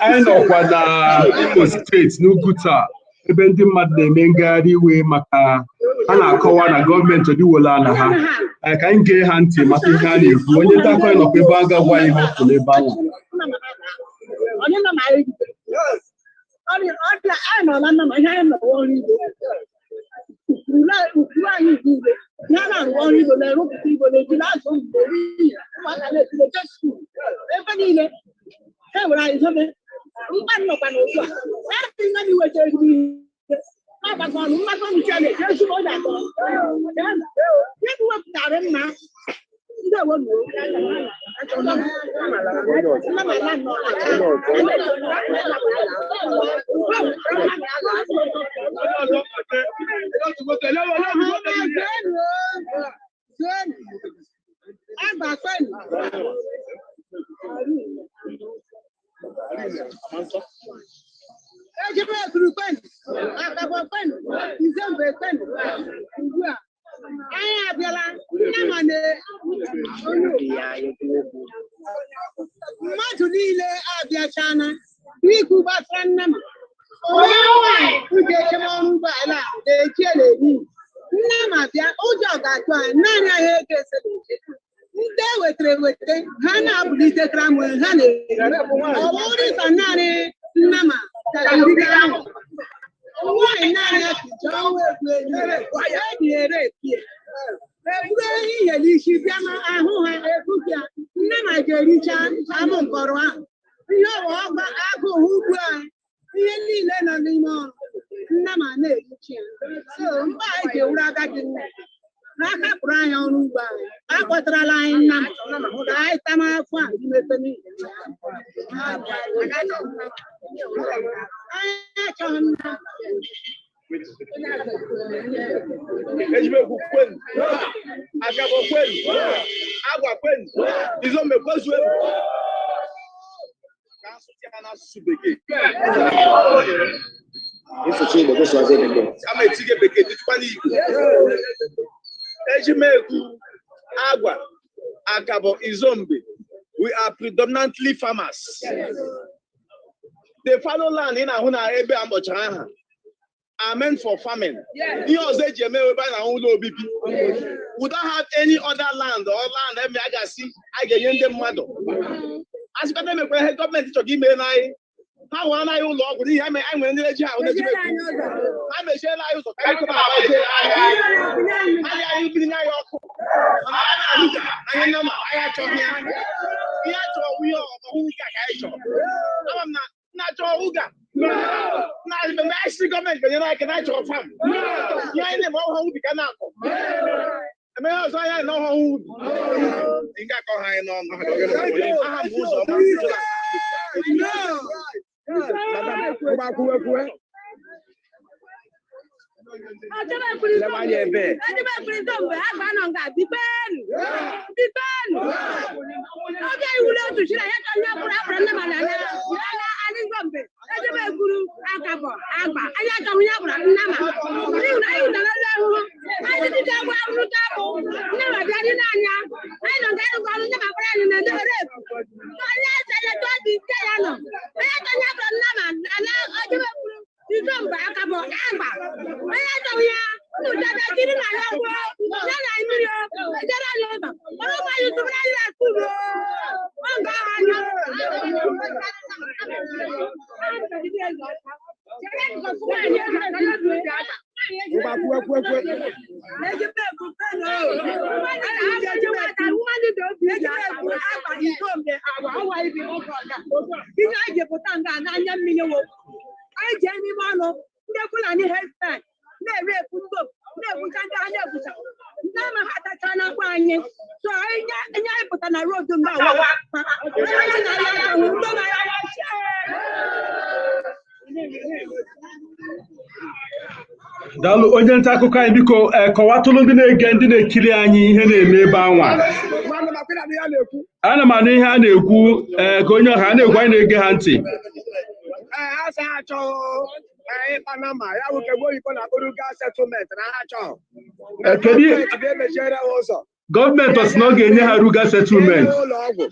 Anyị nọkwa na Imo Steeti n'Oguta, ebe ndị mmadụ na-eme ngagharị iwe maka ha na-akọwa na gọọmenti ọdịwola na ha. Ee, ka anyị gee ha ntị maka ihe a na-ekwu. Onye nta akụkọ anyị nọkwa ebe a ga-agwa anyị ihe ọ kwuru ebe ahụ. Onye nọ na anyị ọrịa ọrịa anyị nọ na nna ihe anyị nọ ọrụ igbo ukwu anyị niile ihe a na-arụ ọrụ igbo, na-erụpụta igbo, na-eji na-azụ ụmụ eri, ụmụaka na-esi na-eje school ebe niile. Ha were anyị zobe mkpa nnọkwa n'otu a ya sị nna m iweta ezigbo ihe agbakọ ọnụ mgbakọ ọnụ chi a na-eji ezigbo onye atọ ya bụ wepụtara mma ndị ewe nuo nna m ala nnọọ. Ejebe ekuru kwenu, akabọ kwenu, Izombe kwenu. Ugbu a, anyị abịala, nne ma na mmadụ niile abịachana ikwu gbasara nne ma onye nwanyị nke echebe ọrụ ugbo ala na-eji na-eri nne ma bịa, ụjọ ga-atụ anyị. Naanị ahịa ego ese na-eche ndị e wetara eweta ha na-abụlite kramwe ha na-eri. Ọ bụrụ ịsa naanị nne ma nwaanyị naanị apịcha ọnwa egwu elu eji ere epie eburu ehihie n'isi bịa ma ahụ ha ebughị ya. Nne ma ga-ericha anụ nkọrọ ahụ, ihe ọwa ọgba agụụ ugbo anyị, ihe niile nọ n'ime ọrụ nne ma na-erichi ya. So mgbe anyị ga-ewuru agadi nne ha hapụrụ anyị ọrụ ugbo anyị, a kpọtarala anyị nna m ka anyị tama afọ a imepe n'ihi anyị achọghị nna. Ejimekwu kwenu, Akabo kwenu, Agwa kwenu, Izombe kwezuenu. Ka asụsụ ya n'asụsụ Bekee. Ama etige Bekee tịtụkwa n'Igbo. Ejimekwu, Agwa, Akabo, Izombe. We are predominantly farmers. The fallow land ị na-ahụ na ebe a mkpọchara aha are meant for farming. Ihe ọzọ eji eme ebe a na-ahụ ụlọ obibi. We don't have any other land or land ebe a ga-asị a ga-enye ndị mmadụ. A sịkwa na emekwa ihe gọọmenti chọrọ ime n'anyị. Ha nwere anaghị ụlọ ọgwụ n'ihi anyị nwere ndị na-eji ahụ na-eji ekwu. Ha mechiela anyị ụzọ ka anyị kụba akpa jee ahịa. Ha nye anyị mmiri, nye anyị ọkụ. Mana anyị na-ahụ ka anyị nọ ma anyị achọghị ya. Ihe a chọrọ bụ ihe ọhụrụ ka anyị chọrọ. Ama m na na-achọ ụga na mmemme anyị si gọọmenti ga-enyere anyị aka na anyị chọrọ farm. Ihe anyị na-eme ọhụrụ ubi ka na-akọ. Emeghe ọzọ anyị na ọhụrụ ubi. Nke akọ ha anyị n'ọnụ. Aha m bụ Ụzọma. Ejebe agba nọ nga bipenu bipenu oge iwule otu chiri ya ka onye bụrụ akpara nne ma na na anyị Izombe ejebe ekwuru akabọ agba anyị achọghị onye bụrụ nna ma n'ihi na anyị nọ n'elu ahụhụ anyị dị ka agba ahụhụ ka bụ nne ma bịa dị n'anya anyị nọ nga ịrụkọ ọrụ nne ma kpara anyị na ere efu anyị achaghị etu ọ dị ike ya nọ anyị achọghị onye bụrụ nna ma na ejebe ekwuru Izombe akabọ agba onye achọghị ya unu jebe kiri na ya gwuo ya na mmiri o jere anyị ụzọ ọrụ ụmụ anyị tụbara anyị na skuul o nga anya. Ihe anyị ji pụta nga n'anya mmiri wo anyị jee n'ime ọnụ ndị Fulani herdsmen na-ere epu ndị na-egbucha ndị ha na-egbucha ndị ama ha tacha n'akwa anyị. So anyị nye anyị pụta na road mgbe awa anyị na ya ahụ ndị na ya. Daalụ, onye nta akụkọ anyị. Biko, kọwatụlụ ndị na-ege, ndị na-ekiri anyị ihe na-eme ebe anwa. Ana m anụ ihe a na-ekwu. Ee, ka onye ọha a na-ekwu, anyị na-ege ha ntị. Ee, ha sị ha achọghị ịkpa nama ya bụ kegbe oyibo na-akpụrụ gas settlement na ha achọghị. Kedu Gọọmenti ga-emechiere ha ụzọ. Gọọmenti ọ sị na ọ ga-enye ha Ruga settlement? Ụlọ ọgwụ.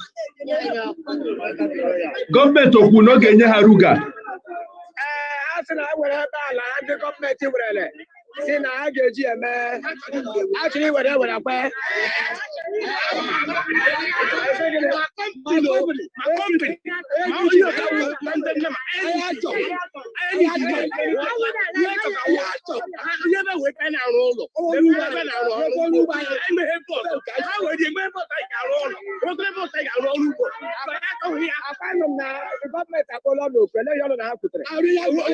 Gọọmenti okwu na ọ ga-enye ha Ruga? Ee, a sị na e nwere ebe ala ha ndị gọọmenti werele si na ha ga-eji eme a chọrọ iwere ewere kwe. Ma company, ma onye ọka na ndị nne ma ihe ebe wee ka na-arụ ụlọ, ebe na-arụ ọrụ ugbo, emeghe bọọsụ ha were emeghe bọọsụ, anyị ga-arụ ụlọ, nwoke bọọsụ, anyị ga-arụ ọrụ ugbo. Achọghị ya. Akwanụ m na gọọmenti akpọla ọnụ okwu ele ihe ọnụ na ha kwutere. Ihe kwuru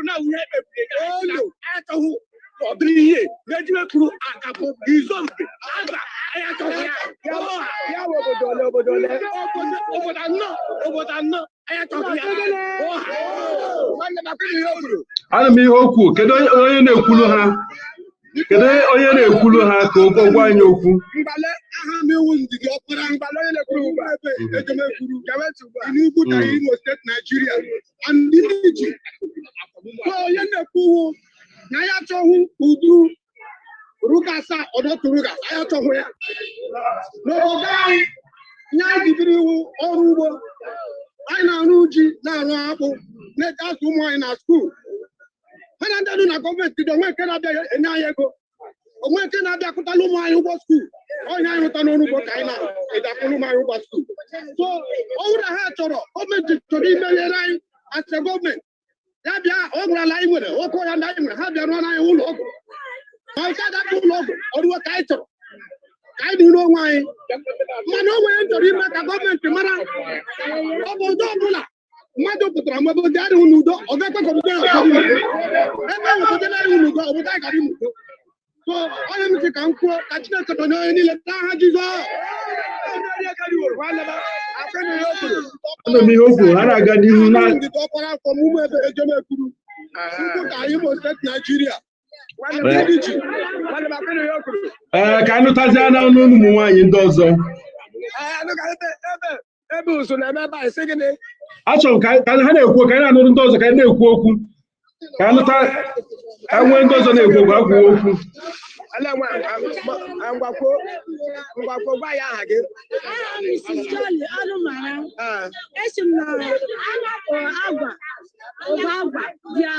na ihe kpebiri achọghị ọ dịrị ihe na-ejiwe kwuru akapụ Izombe Agba, anyị achọghị ya. Ya bụ obodo ole, obodo ole? Obodo anọ, obodo anọ, anyị achọghị ya. Nwanne m, akwụghị ihe o kwuru. Ana m ihe okwu. Kedu onye na-ekwulu ha? Kedu onye na-ekwulu ha ka o gwa anyị okwu? Mgbale, aha m iwu Ndidi Ọkpara. Mgbale, onye na-ekwuru ugbu a Ejemekwuru gawetị ugbu a n'Ugwuta, Imo Steeti, Nigeria, and ndị ji so onye na-ekwuwu na ya achọghị udu Ruga asaa ọdọtụ Ruga, anyị achọghị ya n'obodo anyị. Nye anyị jibiri iwu ọrụ ugbo, anyị na-arụ ji, na-arụ akpụ, na-eji azụ ụmụ anyị na school. Ha na ndị nọ na gọọmenti dị, onwe nke na-abịa enye anyị ego, onwe nke na-abịa kwụtala ụmụ anyị ụgwọ school. Ọhịa anyị rụta n'ọrụ ugbo ka anyị na-eji akwụrụ ụmụ anyị ụgwọ school. So ọ bụrụ na ha chọrọ, gọọmenti chọrọ imeghere anyị asị gọọmenti ya bịa, ọ gwara ala anyị nwere oke ọhịa ndị anyị nwere, ha bịa rụọ anyị ụlọ ọgwụ, ma nke adapụ ụlọ ọgwụ ọrụwe ka anyị chọrọ ka anyị dịrị onwe anyị. Mana o nwere chọrọ ime ka gọọmenti mara, obodo ọbụla mmadụ pụtara ma obodo adịghị n'udo, ọ ga-ekwe ka obodo ya ọzọ dị n'udo. Ebe ahụ obodo na-adịghị n'udo, obodo anyị ga-adị n'udo. So onye m sị ka m kwuo, ka Chineke donye onye niile n'aha Jizọs. Ana m ihe o kwuru, ha na-aga n'ihu na Ndidi Ọkpara afọ m ụmụ ebe Ejemekwuru, Ugwuta, Imo Steeti, Naijiria. Ee, ka anyị nụtazie n'ọnụ ụmụ nwaanyị ndị ọzọ. Ebe ụzụ na-eme ebe anyị sị gịnị? Achọrọ m ka ha na-ekwu, ka anyị na-anụrụ ndị ọzọ, ka anyị na-ekwu okwu, ka anyị nụta ka nwee ndị ọzọ na-ekwu okwu, ha kwuo okwu. Ele nwa ngwakwuo, ngwakwuo, gwa ya aha gị. Aha m Mrs. Jolly Ọlụmara. Ee. Esi m na Amakpọ Agwa Ụba Agwa bịa.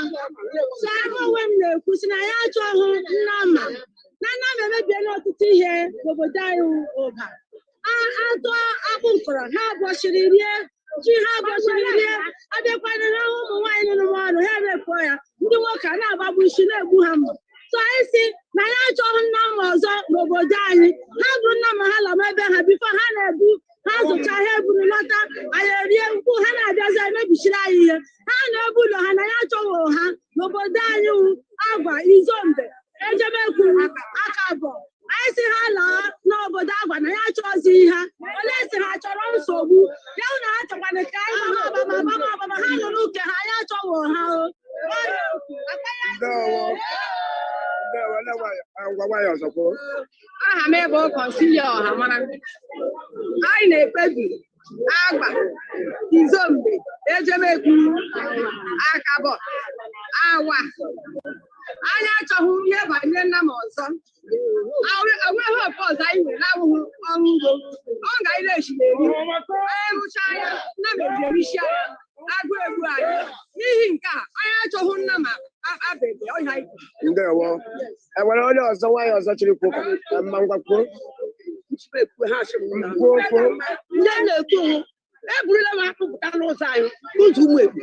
So aka onwe m na-ekwu sị na ya achọghị Nnama. Na Nnama emebiela ọtụtụ ihe n'obodo anyị Ụba. Atọ akpụ nkọrọ ha bọchiri rie ji, ha bọchiri rie, abịakwana ha hụ ụmụ nwaanyị nọ n'ọrụ, ha emepụọ ya, ndị nwoke a na-agbagbu isi na-egbu ha mma. So anyị si na ya achọghị Nnama ọzọ n'obodo anyị. Ha bụrụ Nnama, ha lama ebe ha before ha na-ebu ha zụcha ha eburu lọta, anyị erie mkpu, ha na-abịazi emebichiri anyị ihe ha na-ebu ụlọ ha. Na ya achọghị ha n'obodo anyị wụ Agwa, Izombe, Ejemekwuru, Akabọ. Anyị si ha laa n'obodo Agwa, na ya achọzi ha. Ole si ha chọrọ nsogbu ya hụ na ha chọkwana ka anyị ma ha ọbama ọbama ọbama, ha nụrụ uke ha, anyị achọghị ha o. Ndewo. Ndewo, ele nwanyị, ngwa nwanyị ọzọ kwuo. Aha m bụ Consilia Ọhamara. Anyị na-ekpebi Agba, Izombe, Ejemekwuru, Akabọ, Awa. Anyị achọghị ihe banyere nna m ọzọ. Enweghị hope ọzọ anyị nwere na-awụghị ọrụ ugbo. Ọ ga anyị na-esi eri. Anyị rụchaa ya, nna m eji erisi ya, agụ egbu anyị. N'ihi nke a, anyị achọghị nna m abebe ọhịa anyị. Ndewo. Enwere onye ọzọ, nwaanyị ọzọ chịrị kwuo ka mma? Ngwa, kwuo. Kwuo, kwuo. Ndị na-ekwu hụ eburula m akpụpụta n'ụzọ anyị, ụzọ ụmụ egbu,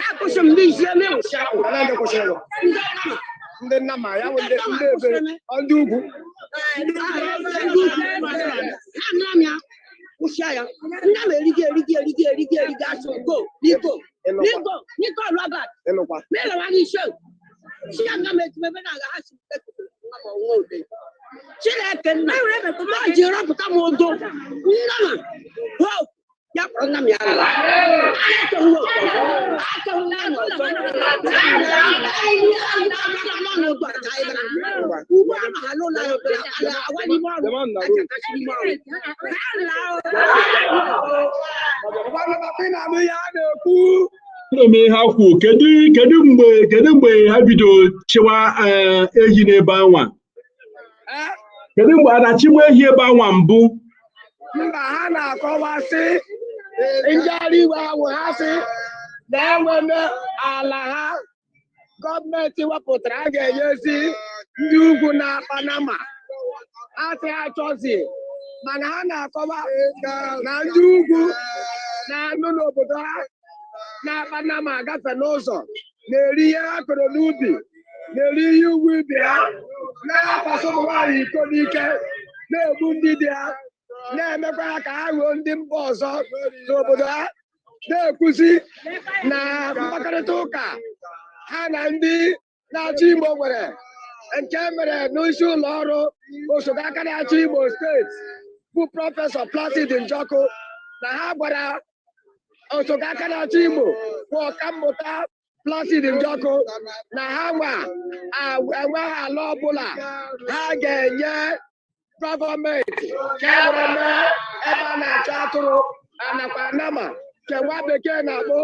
ha kwụsị m ndị isi eme nwụsị ahụ. Ele ndị kwụsịrị gị? Ndị nama. Ndị nnama ya bụ ndị ebe ọ ndị ugwu. Ndị ugwu ha nara m ya, kwụsịa ya. Nna m erigi erigi erigi erigi erigi asụ go n'iko n'iko n'iko Robert. Ịnụkwa. Melewa gị isi si ya nga m etu ebe na-aga ha si nwa m ọnwa ode. Chineke nna o ji rọpụta m odo nnama hope ya kpọrọ nna m ya ala. Achọghị hope ọzọ, achọghị nna m ọzọ. Ugbu a ma ha n'ụlọ ahụ ala awa n'ime ọrụ achakachi n'ime ọrụ ha laa. Ngwanụ, maka ị na-anụ ihe a na-ekwu. Ana m ihe ha kwu. Kedu mgbe ha bido chịwa ehi n'ebe anwa? Ee. Kedu mgbe a na-achịgbu ehi ebe anwa mbụ? Mba, ha na-akọwasị ngagharị iwe ahụ, ha sị na enweme ala ha gọọmenti wepụtara a ga-enyezi ndị ugwu na-akpa nama. Ha sị ha chọzi, mana ha na-akọwa na ndị ugwu na-anụ n'obodo ha na-akpa nama agafe n'ụzọ, na-eri ihe ha kọrọ n'ubi, na-eri ihe ugwu ibe ha, na-akwasị ụmụ nwaanyị iko n'ike, na-egbu ndị di ha, na-emekwa ha ka ha ghọọ ndị mba ọzọ n'obodo ha. Na-ekwuzi na mkpakọrịta ụka ha na ndị na-achị Imo nwere, nke mere n'isi ụlọ ọrụ osote aka na-achị Imo Steeti bụ Prọfesọ Placid Njọkụ, na ha gwara osote aka na-achị Imo bụ Ọkammụta Placid Njọkụ na ha nwa enweghị ala ọbụla ha ga-enye gọọmenti ka e were mee ebe a na-achọ atụrụ anakwa nama, nke nwa bekee na-akpọ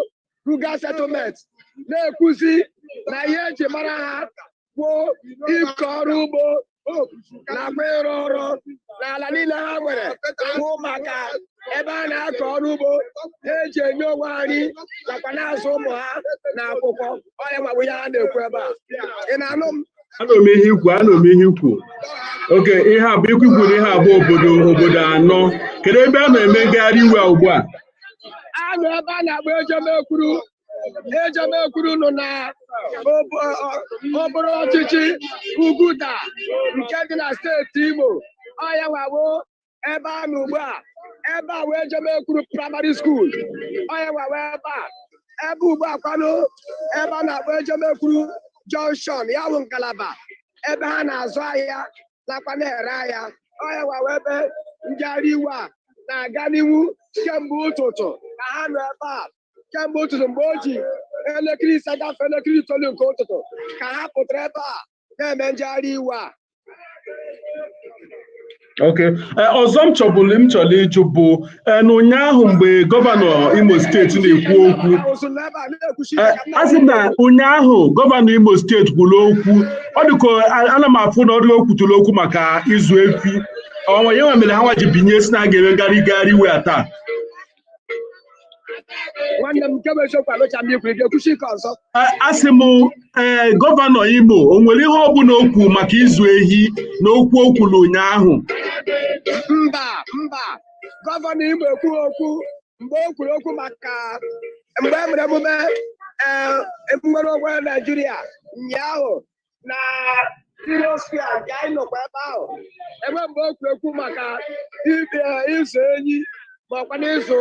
Ruga settlement. Na-ekwuzi na ihe eji mara ha bụ ịkọ ọrụ ugbo nakwa ịrụ ọrụ n'ala niile ha nwere bụ maka ebe a na-akọ ọrụ ugbo ha eji enye onwe ha nri nakwa na-azụ ụmụ ha na akwụkwọ. Ọya nwa bụ ihe ha na-ekwu ebe a. Ị na-anụ m? Anụ m ihe ikwu, anụ m ihe ikwu. Oke ihe a bụ ikwu kwuru, ihe a bụ obodo anọ. Kedu ebe a na-eme ngagharị iwe a ugbu a? A nọ ebe a na-akpọ Ejemekwuru. Ejemekwuru nọ na obere ọchịchị Uguta nke dị na steeti Imo. Ọ ya nwawo ebe a nọ ugbu a. Ebe a wee Ejemekwuru Primary School. Ọ ya nwawo ebe a. Ebe ugbu a kwanụ, ebe a na-akpọ Ejemekwuru Junction, ya bụ ngalaba ebe ha na-azụ ahịa nakwa na-ere ahịa. Ọ ya nwawo ebe ngagharị iwe a na-aga n'ihu kemgbe ụtụtụ, ka ha nọ ebe a kemgbe ụtụtụ. Mgbe o ji 5 gafee 9 nke ụtụtụ ka ha pụtara ebe a na-eme njegharị iwe a. Ok. Ọzọ m chọbụrụ m chọrọ ịjụ bụ na ụnyaahụ mgbe gọvanọ Imo Steeti na-ekwu okwu Ụzụ nọ ebe a na-ekwuchi a sị na ụnyaahụ gọvanọ Imo Steeti kwuru okwu, ọ dịka ana m afụ na ọ dị o kwuturu okwu maka ịzụ efi ọnwa ya nwa mere ha nwa ji binye si na a ga-eme ngagharị iwe a taa. Nwanne m, nke bụ eziokwu, alụcha m ikwuru ga-ekwuchi ike ọzọ. Asị m, ee, gọvanọ Imo o nwere ihe ọbụla o kwuru maka ịzụ ehi na okwu o kwuru ụnyaahụ? Mba, mba, gọvanọ Imo ekwughị okwu mgbe o kwuru okwu maka mgbe e mere emume nnwere onwe Naijiria ụnyaahụ na Heroes Square nke anyị nọkwa ebe ahụ. Ebe mgbe o kwuru okwu maka ịzụ enyi ma ọkwa na ịzụ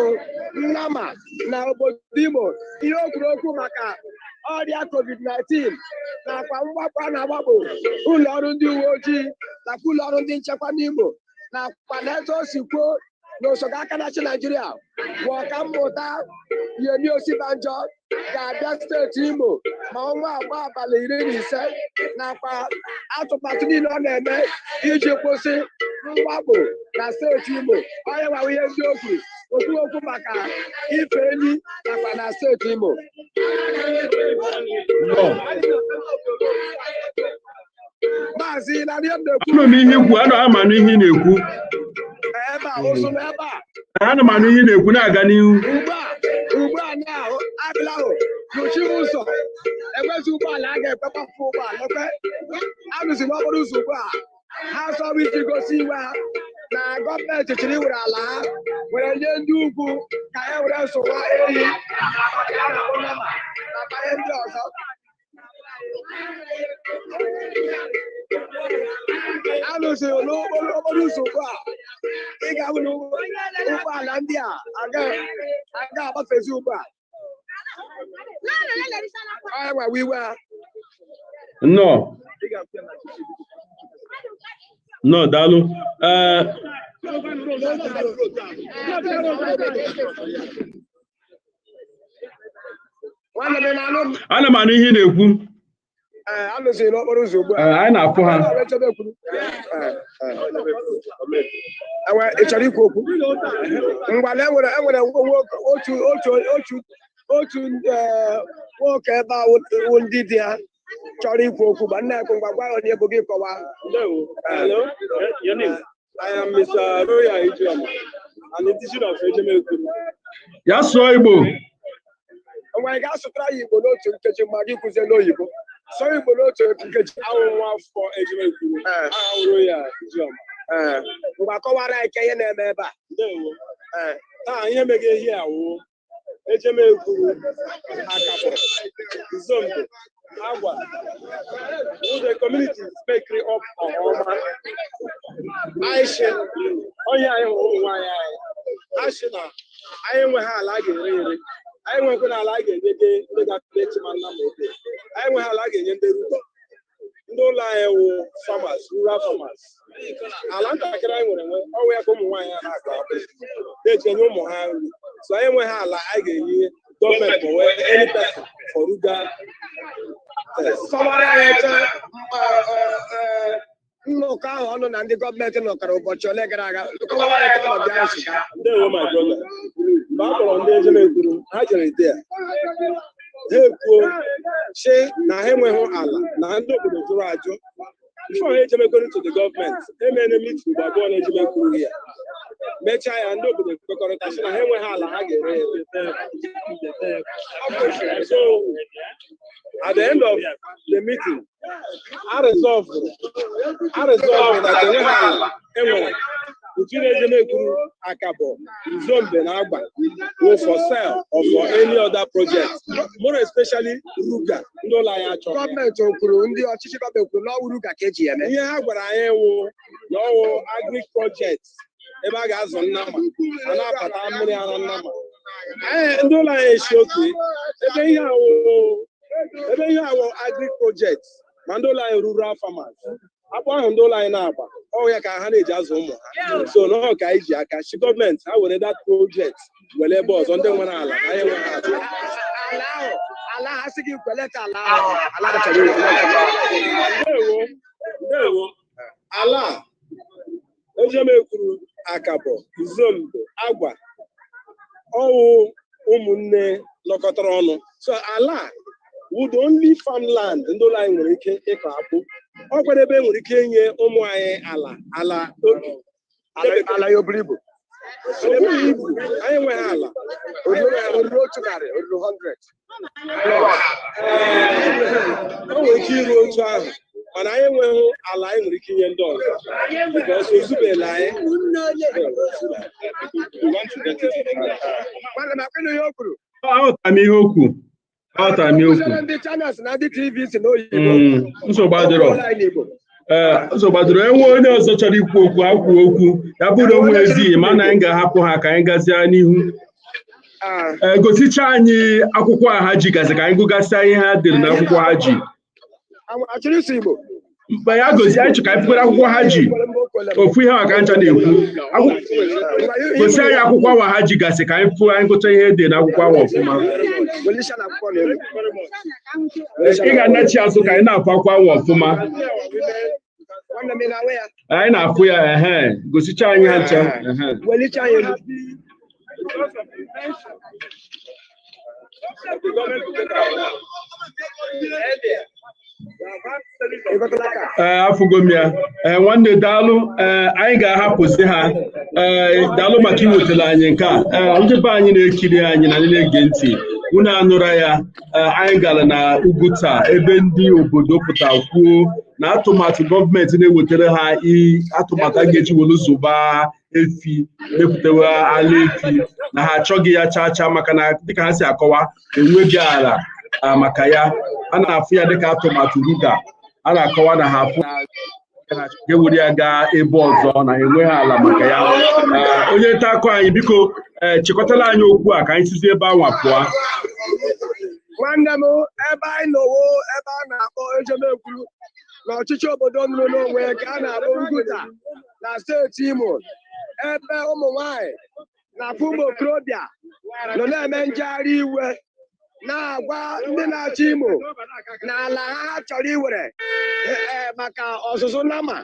nnama na obodo Imo, ihe o kwuru okwu maka ọrịa COVID-19 nakwa mwakpo a na-agbakpo ụlọ ọrụ ndị uwe ojii nakwa ụlọ ọrụ ndị nchekwa n'Imo, nakwa na etu o si kwuo na osote aka na-achị Naijiria bụ Ọkammụta Yemi Osibanjo ga-abịa steeti Imo ma ọnwa agba abalị 15, nakwa atụmatụ niile ọ na-eme iji kwụsị mwakpo na steeti Imo. Onye nwawa ihe ndị o kwuru okwu okwu maka ife enyi nakwa na steeti Imo. Nnọọ. Maazị, na ihe m na-ekwu. Anụ m ihe ikwu, anụ ama m ihe ị na-ekwu. Ebe a, ụsụ nọ ebe a. Ana m anụ ihe ị na-ekwu, na-aga n'ihu. Ugbu a na abịla ahụ nọchiri ụzọ, enwezi ụgbọala a ga-ekwe gbapụ ụgbọala ekwe anụzi n'okporo ụzọ ugbu a. Ha chọrọ iji gosi iwe ha na gọọmenti chịrị iwere ala ha were nye ndị ugwu ka e were sụwa ehi maka ya na nama nakwa ihe ndị ọzọ. Anụziri n'okporo okporo ụzọ ugbu a, ị ga-ahụ na ụgbọala ndị a aga agbafezi ugbu a. Ọ nwewe iwe ha. Nnọọ, nnọọ, daalụ. Ee. Nwanne m, ị na-anụ m? Ana m anụ ihe ị na-ekwu. Ee, anụziri n'okporo ụzọ ugbu a. Ee, anyị na-afụ ha. Enwe ị chọrọ ikwu okwu? Ngwa, na enwere otu nwoke ebe a wụ ndị di ha. Chọrọ ikwu okwu gba nna ekwu. Ngwa, gwa onye bụ gị, kọwa. Hello. Hello. Your name? I am Mr. Roya Ijeoma, an indigene of Ejemekuru. Ya sụọ Igbo. Ngwa, ị ga-asụtara ya Igbo n'otu nkeji ma gị kwuzie n'oyibo. Sụọ Igbo n'otu nkeji. Awụ nwa afọ Ejemekuru. Ee. Aha m Roya Ijeoma. Ee, ngwa, kọwara anyị ka ihe na-eme ebe a. Ndewo. Ee. Taa ihe mege ehi awụ Ejemekuru, Akabọ, Izombe, Agwa. Who the communities make up Ọhụma. Anyị sị, onye anyị hụrụ ụmụ nwaanyị anyị. Ha sị na anyị enweghị ala a ga-ere ere. Anyị nwekwana ala a ga-enye ndị ga-abịa echima nna ma ebe. Anyị enweghị ala a ga-enye ndị ruga. Ndị ụlọ anyị wụ farmers, rural farmers. Ala ntakịrị anyị nwere nwe, ọwụ ya ka ụmụ nwaanyị a na-akọ akpụ na-eji enye ụmụ ha nri. So anyị enweghị ala anyị ga-enye gọọmenti ma wee any person for ruga test. Kọwara anyị etu nnọkọ ahụ ọnụ na ndị gọọmenti nọkọrọ ụbọchị ole gara aga. Kọwara anyị ka ọnọdụ ahụ si gaa. Ndewo, my brother. Mgbe a kpọrọ ndị Ejemekuru, ha jere there. Ha ekwuo sị na ha enweghị ala, na ndị obodo jụrụ ajụ. Before ha ejemekuru to the government, emere meeting ugbo 2 na Ejemekuru ya. Mechaa ya, ndị obodo kwekọrịta sị na ha enweghị ala ha ga-ere ere. So at the end of the meeting, a resolved that enweghị ala enwere between Ejemekuru, Akabo, Izombe na Agba wụ for sale or for any other project, more especially Ruga, ndị ụlọ anyị achọghị. Gọọmenti o kwuru, ndị ọchịchị gọọmenti kwuru na ọ wụ ruga ka eji eme? Ihe ha gwara anyị wụ na ọwụ agric project, ebe a ga-azụ nnama, a na-apata mmiri ara nnama. Anyị ndị ụlọ anyị esi otu ebe ihe awụ agric project, ma ndị ụlọ anyị rural farmers, akpụ ahụ ndị ụlọ anyị na-agba, ọ ya ka ha na-eji azụ ụmụ ha. So na ọ ka anyị ji aka chi gọọmenti ha were that project were ebe ọzọ ndị nwere ala na anyị enweghị ala. Ala ahụ, ala ha sị gị kweleta ala ahụ, ala ha chọrọ iwere. Ndewo, ndewo. Ala a, Ejemekwuru, Akabọ, Izombe, Agwa, ọwụ ụmụnne nọkọtara ọnụ. So ala a wụ the only farmland ndị ụlọ anyị nwere ike ịkọ akpụ. Ọ kwere ebe e nwere ike inye ụmụ anyị ala obi. Ala ya o buru ibu? O bughị ibu, anyị enweghị ala. Oruru 100, oruru 100? O nwere ike iru otu ahụ, mana anyị enweghị ala anyị nwere ike inye ndị ọzọ because o zubela anyị. We want to get it in English. Nwanne m, akwụna ihe o kwuru. Aghọtara m ihe okwu, aghọtara m ihe okwu. Kụziere ndị Channels na ndị TVC n'oyibo. Nsogbu adịrọ. Okwu anyị n'Igbo. Ee, nsogbu adịrọ. Enwe onye ọzọ chọrọ ikwu okwu, ha kwuo okwu. Ya bụrụ onwe ezighị ma na anyị ga-ahapụ ha ka anyị gazie n'ihu. Ah, Ee, gosicha anyị akwụkwọ a ha ji gasị ka anyị gụgasịa ihe ha dere na akwụkwọ ha ji. Achọrọ ịsụ Igbo. Mgbe ya gosi anyị chọ ka anyị fụkwara akwụkwọ ha ji. Ofu ihe a ka ncha na-ekwu. Gosi anyị akwụkwọ awa ha ji gasị ka anyị fụ, anyị gụcha ihe ede na akwụkwọ awa ọfụma. Welisha na akwụkwọ n'elu. Ị ga-anachi azụ ka anyị na-afụ akwụkwọ awa ọfụma. Nwanne m, ị na-anwe ya? Anyị na-afụ ya. Ehe, gosicha anyị ha ncha, ehe. Welicha ya elu. Because of the tension of the government to take our land. Earlier, we have had series of Ị gụtụla aka? Ee, afụgo m ya. Ee, nwanne, daalụ. Ee, anyị ga-ahapụzi ha. Ee, daalụ maka iwetara anyị nke a. Ee, ndị be anyị na-ekiri anyị na ndị na-ege ntị, unu anụra ya. Ee, anyị gara na Ugwuta, ebe ndị obodo pụta kwuo na atụmatụ gọọmenti na-ewetara ha atụmatụ a ga-eji welu zụba efi, mepụtawa ala efi, na ha achọghị ya chaa chaa, maka na dịka ha si akọwa, enweghị ala maka ya. A na-afụ ya dịka atụmatụ ruga a na-akọwa na ha afụ ga-ewere ya gaa ebe ọzọ, na enweghị ala maka ya. Onye nta akụkọ anyị, biko, ee, chịkọtala anyị okwu a ka anyị sizi ebe anwa pụọ. Nwanne m, ebe anyị nọwo, ebe a na-akpọ Ejemekwuru n'ọchịchị obodo nụrụ n'onwe ka a na-akpọ Ugwuta na steeti Imo, ebe ụmụ nwanyị na ụmụ okorobịa nọ na-eme njegharị iwe, na-agwa ndị na-achị Imo na ala ha chọrọ iwere maka ọzụzụ nama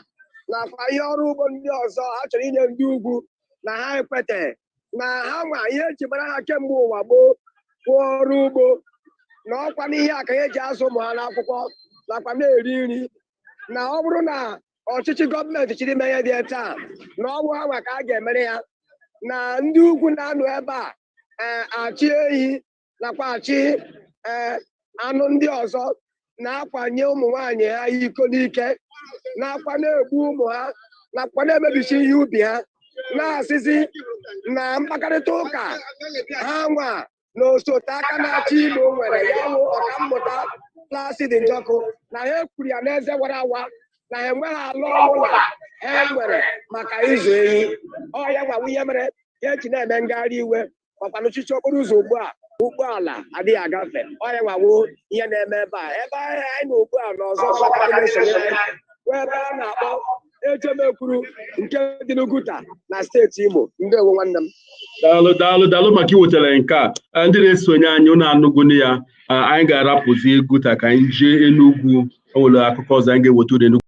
nakwa ihe ọrụ ugbo ndị ọzọ ha chọrọ inye ndị ugwu, na ha ekwete na ha nwa ihe eji mara ha kemgbe ụwa gboo bụ ọrụ ugbo, na ọkwa n'ihe a ka eji azụ ụmụ ha n'akwụkwọ. Nakwa na-eri nri na ọ bụrụ na ọchịchị gọọmenti chịrị ime ihe dị taa, na ọ bụ ha nwa ka a ga-emere ya. Na ndị ugwu na-anọ ebe a achị ehi nakwa achị anụ ndị ọzọ, na-akwanye ụmụ nwaanyị ha iko n'ike, na-akwa na-egbu ụmụ ha, nakwa na-emebisi ihe ubi ha, na-asịzi na mkpakarịta ụka ha nwa na osote aka na-achị Imo nwere ya wụ Ọkammụta Placid Njọkụ, na ha ekwuru ya n'eze wara awa na ha enweghị ala ọbụla ha nwere maka ịzụ ehi. Ọ ya gwawa ihe mere ha eji na-eme ngagharị iwe makwa n'ọchịchị okporo ụzọ ugbu a ụgbọala adịghị agafe. Ọ ya nwawo ihe na-eme ebe a, ebe anyị nọ ugbu a n'ọzọ maka ndị na-esonyere anyị, bụ ebe a na-akpọ Ejemekwuru nke dị n'Uguta na steeti Imo. Ndewo, nwanne m. Daalụ, daalụ, daalụ maka iwetara nke a. Ndị na-esonye anyị, unu anụgụnụ ya. Anyị ga-arapụzi Uguta ka anyị jee Enugwu. O nwere akụkọ ọzọ anyị ga-eweta unu Enugwu.